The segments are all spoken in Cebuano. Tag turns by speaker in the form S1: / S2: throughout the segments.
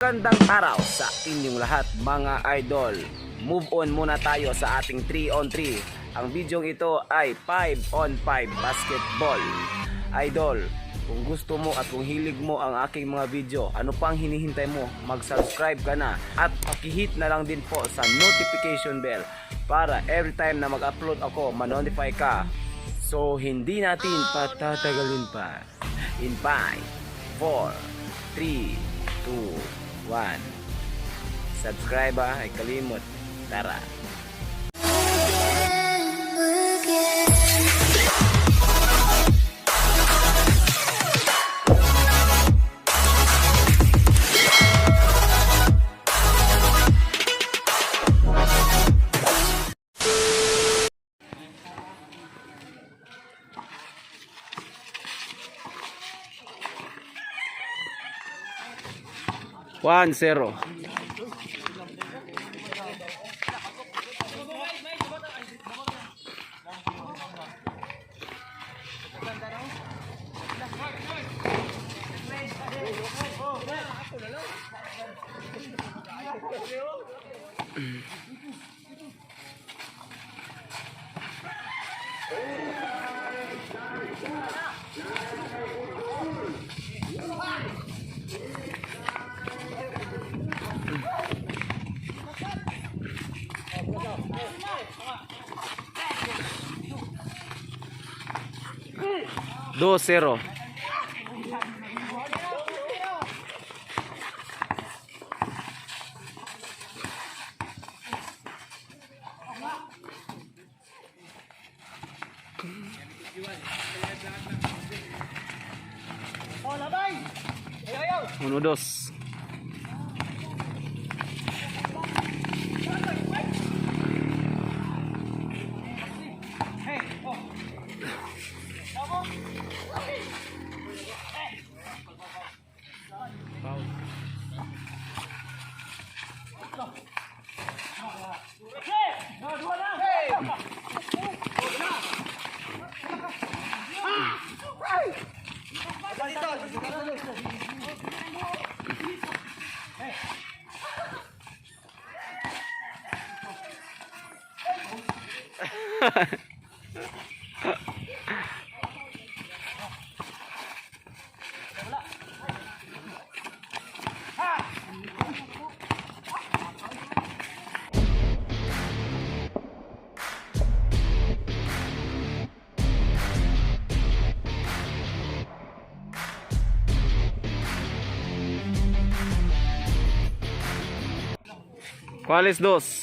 S1: Magandang araw sa inyong lahat, mga idol. Move on muna tayo sa ating 3 on 3. Ang videong ito ay 5 on 5 basketball. Idol, kung gusto mo at kung hilig mo ang aking mga video, ano pang hinihintay mo? Mag-subscribe ka na at pakihit na lang din po sa notification bell para every time na mag-upload ako, ma-notify ka. So, hindi natin patatagalin pa. In 5, 4, 3, 2, 1. Subscribe ah, ay kalimot. Tara.
S2: Again.
S1: 1-0. 2-0. 1-2. ¿Cuál es dos?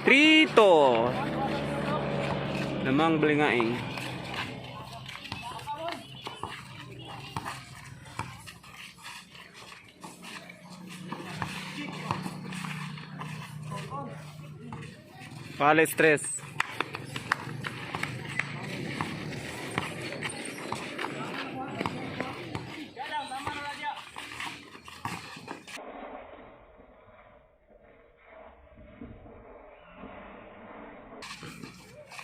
S1: Trito. Lamang blingaing. Pales tres.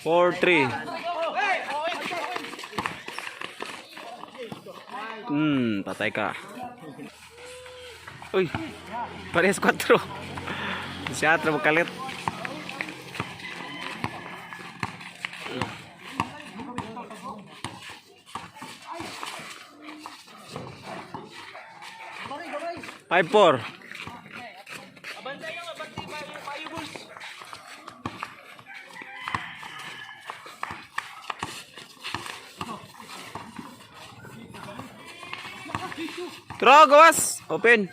S1: 4-3. Patay ka. Uy, parehas 4. Siya, kalit. 5-4. Throw, gawas. Open.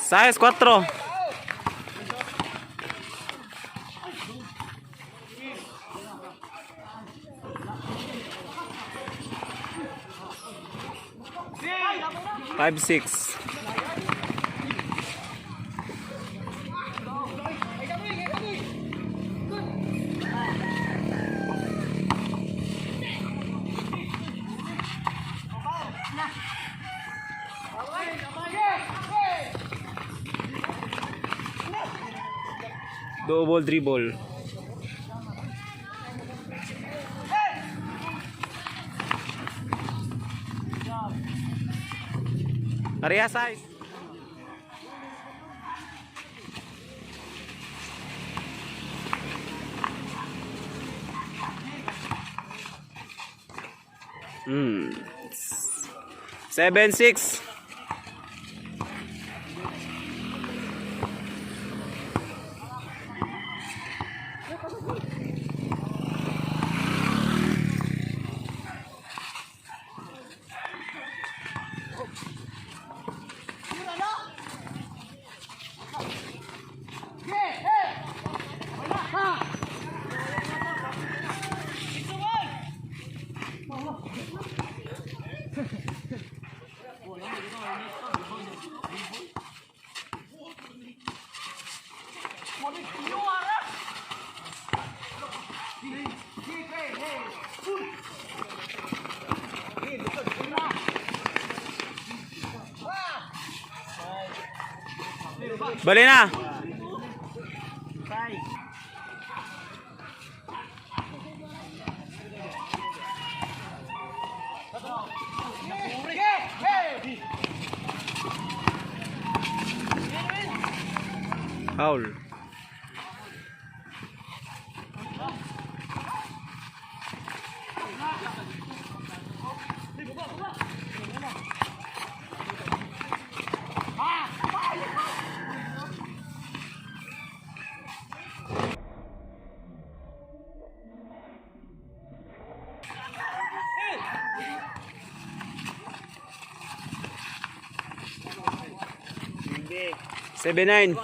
S1: Size 4. 5-6. Double dribble. Pareha size. 7-6. Bali na. Foul. 7-9.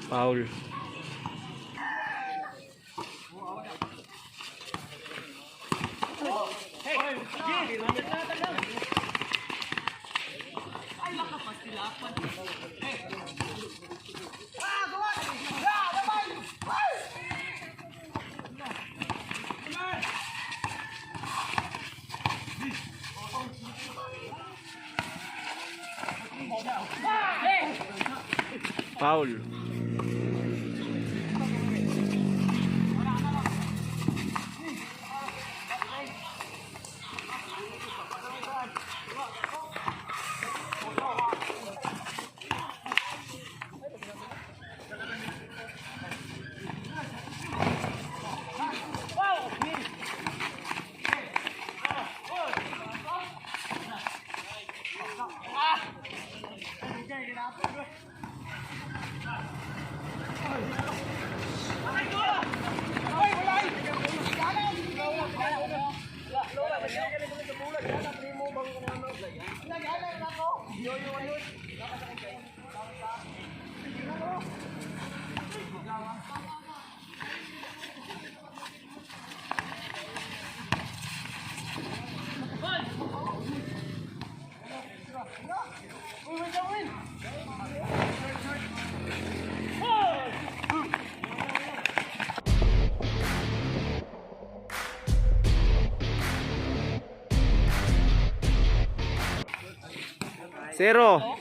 S1: Foul. Foul. 0.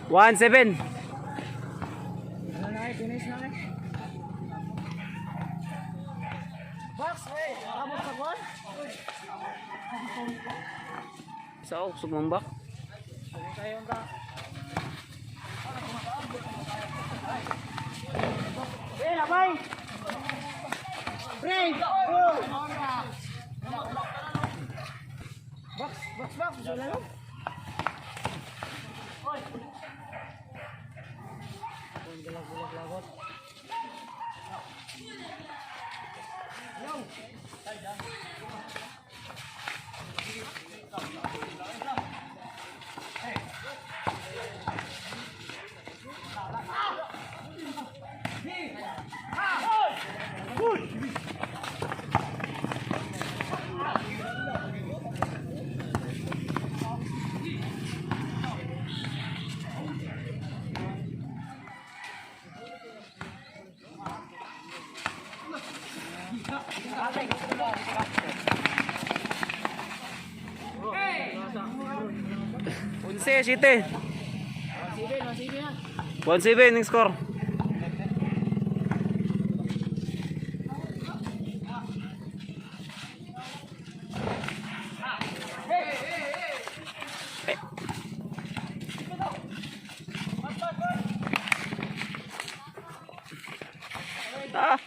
S1: 1-7.
S3: Ano na eh, finish na eh. Box, eh! Abot sa goal?
S1: Sa ako, sumambak.
S3: Tayo ka. Eh, labay! Break! Go! Box, box, box. Gusto na lang.
S1: 11, 7. 1-7 yung score. Ah.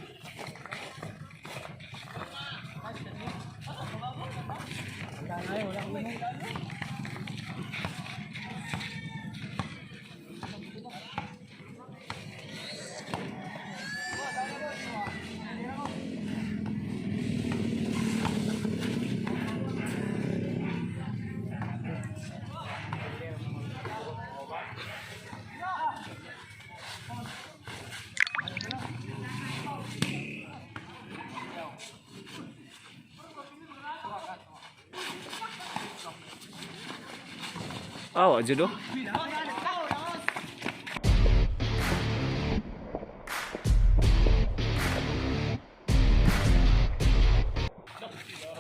S1: Ah, wa judo.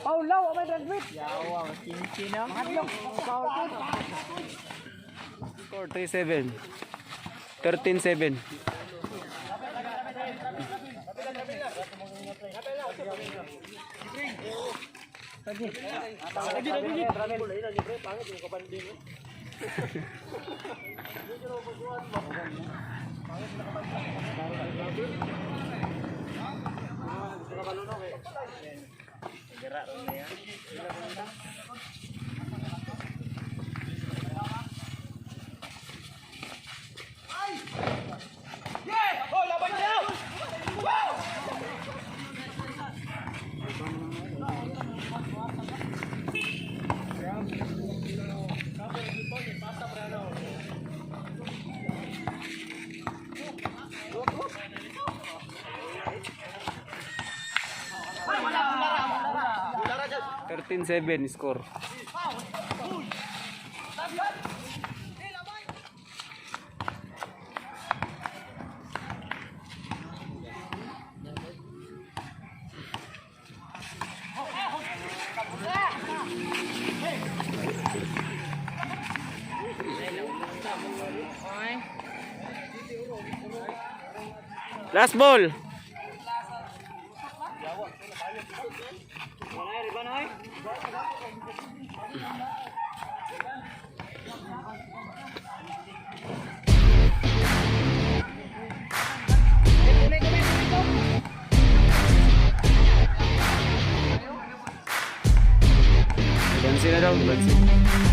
S3: Paulaw, amay graduate. Yawa, kinchi na. Hadlok, paul.
S1: Score 3-7. 13-7. 13-7 score. Last ball. Bansi na daw, bansi.